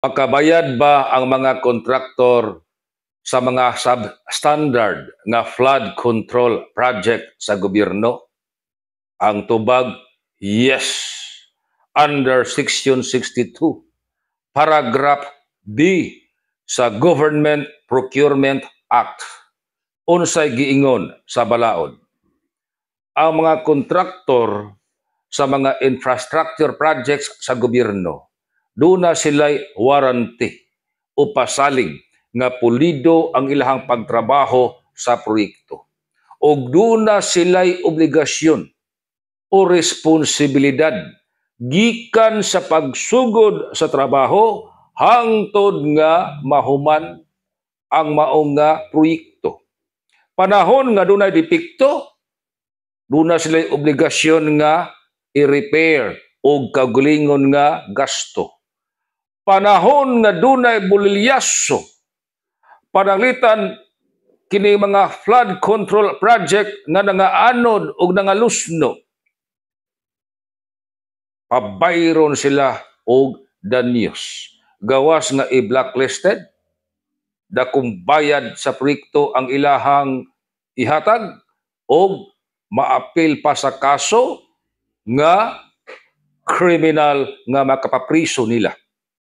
Makabayad ba ang mga kontraktor sa mga substandard nga flood control project sa gobyerno? Ang tubag, yes. Under Section 62, Paragraph B sa Government Procurement Act. Unsay giingon sa balaod? Ang mga kontraktor sa mga infrastructure projects sa gobyerno, duna sila'y warranty o pasalig nga pulido ang ilahang pagtrabaho sa proyekto. Og duna sila'y obligasyon o responsibilidad gikan sa pagsugod sa trabaho hangtod nga mahuman ang maong nga proyekto. Panahon nga dunay depekto, duna sila'y obligasyon nga i-repair og kaugalingon nga gasto. Panahon nga dunay bolilyaso, pananglitan kini mga flood control project nga nangaanod og nangalusno, pabayron sila og danyos. Gawas nga i-blacklisted, dakong bayad sa proyekto ang ilahang ihatag og maapil pa sa kaso nga criminal nga makapapriso nila.